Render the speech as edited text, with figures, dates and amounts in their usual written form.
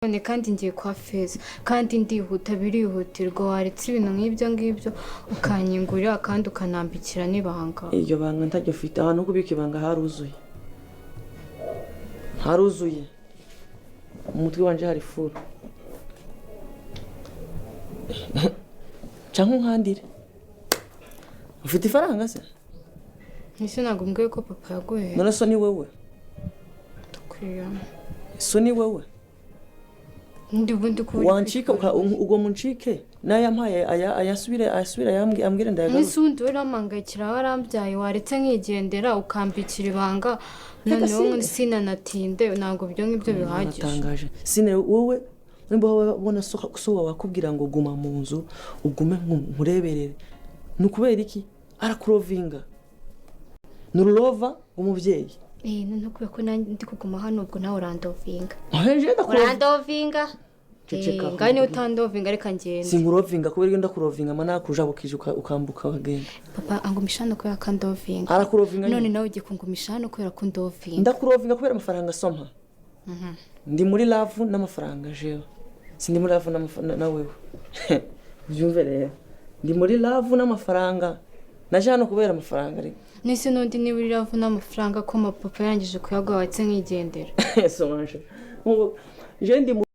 None kandi ngiye kwa Feza, kandi ndihuta, birihutirwa. Waretse ibintu nk'ibyo ngibyo ukanyingurira kandi ukanambikira n'ibanga? Iryo banga ntaryo ufite. Ahantu ho kubika ibanga haruzuye, haruzuye. Mu mutwe wanje hari furu. Canke unkandire. Ufite ifaranga se? Ese ntabwo mbwiye ko papa yaguye? None so ni wewe? Ndakwiyama. So ni wewe? Ndi ubundi ko uri wancika kwitwara. Ubwo muncike n'ayampaye aya ayasubire, ayasubire, ayambwire ndayagarura. Ese ubundi urampangayikira, warambyaye. Waretse nkigendera ukambikira ibanga? Reka. Noneho sine. Sinanatinde, ntabwo ibyo ngibyo bihagije. Uratangaje sine wowe. Nimba wowe ubona so wawe akubwira ngo guma mu nzu, ugume nkureberere, ni ukubera iki? Arakurovinga, ni ururova rw'umubyeyi. Eh, noneho kubera ko nanjye ndi kuguma hano, ubwo nawe urandovinga. Ahenje ndakurovinga. Urandovinga. Ceceka. Eh, ngaho niba utandovinga, reka ngende. Sinkurovinga kubera iyo ndakurovinga ama nakujabukije ukambuka ukagenda. Papa angumisha hano kubera ko andovinga. Arakurovinga none nyine. Nawe ugiye kungumisha hano kubera ko undovinga. Ndakurovinga kubera amafaranga asoma. Ndi muri love n'amafaranga jewe, sindi muri love na wewe. Ubyumve rero, ndi muri love n'amafaranga. Naje hano kubera amafaranga ariko. N'ese n'undi niba uri love n'amafaranga, ko papa yarangije kuyaguha, waretse nkigendera? Solange, je ndi mu